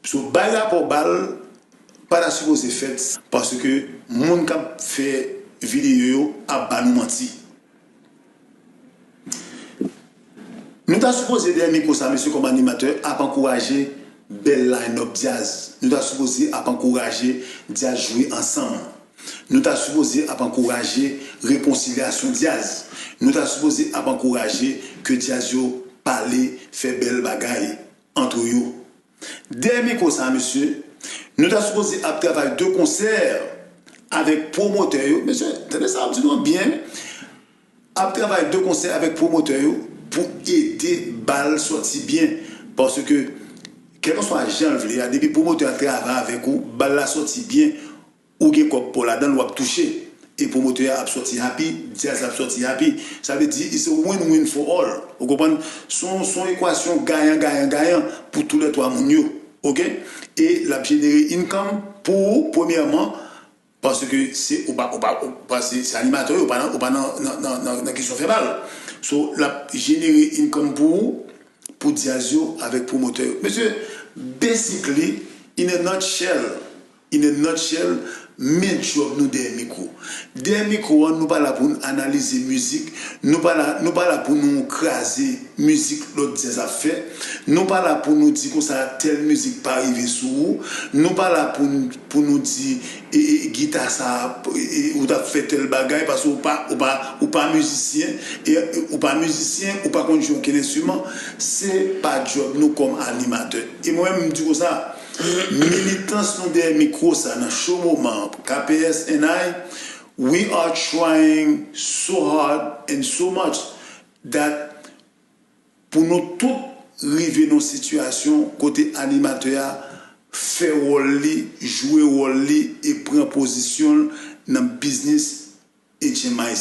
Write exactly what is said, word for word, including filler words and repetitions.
So, bay rapò ba l pa ta sipoze fèt, paske moun k ap fè videyo yo ap ba nou manti. Nou ta sipoze dèyè mikwo sa, mesye, kòm animatè, ap ankouraje bèl line-up djaz. Nou ta sipoze ap ankouraje djaz jwe ansanm. Nou ta sipoze ap ankouraje rekonsilyasyon djaz. Nou ta sipoze ap ankouraje ke djaz yo pale, fè bèl bagay antre yo. Dèyè mikwo sa, mesye, nou ta sipoze ap travay de konsè avèk pwomotè yo. Mesye, tande sa m ap di nou an byen. Ap travay de konsè avèk pwomotè yo pou ede ba l sòti byen. Paske, kèlkanswa jan l vle a, depi pwomotè a travay avèk ou, ba l la sòti byen, ou gen kòb pa w ladan l, w ap touche. E pwomotè a ap sòti happy, djaz la ap sòti happy. Sa vle di, it's a win-win for all. Ou konprann? Se yon, se yon ekwasyon gayan, gayan, gayan pou tou lè twa moun yo. Oke? E l ap jenere income pou ou, premyèman, paske se, ou pa, ou pa, ou pa, se, se animatè yo, ou pa nan, ou pa nan, nan, nan, nan, nan kesyon fè bal. So, l ap jenere income pou ou, pou djaz yo avèk pwomotè yo. Mesye, basically, in a nutshell, in a nutshell, men djòb nou dèyè mikwo. Dèyè mikwo an, nou pa la pou n analize mizik, nou pa la, nou pa la pou nou kraze mizik lòt djaz ap fè, nou pa la pou nou di konsa tèl mizik pa rive sou ou, nou pa la pou n, pou nou di, e, e, gita sa, e, e, ou t ap fè tèl bagay, paske ou pa, ou pa, ou pa mizisyen, e, e, ou pa mizisyen, ou pa konn jwe okenn enstriman, se pa djòb nou kòm animatè. E mwen menm, m di konsa, militans nou dèyè mikwo sa nan cho moman an, K P S and I, we are trying so hard and so much that pou nou tout rive nan yon sitiyasyon kote animatè a fè wòl li, jwe wòl li e pran pozisyon l nan biznis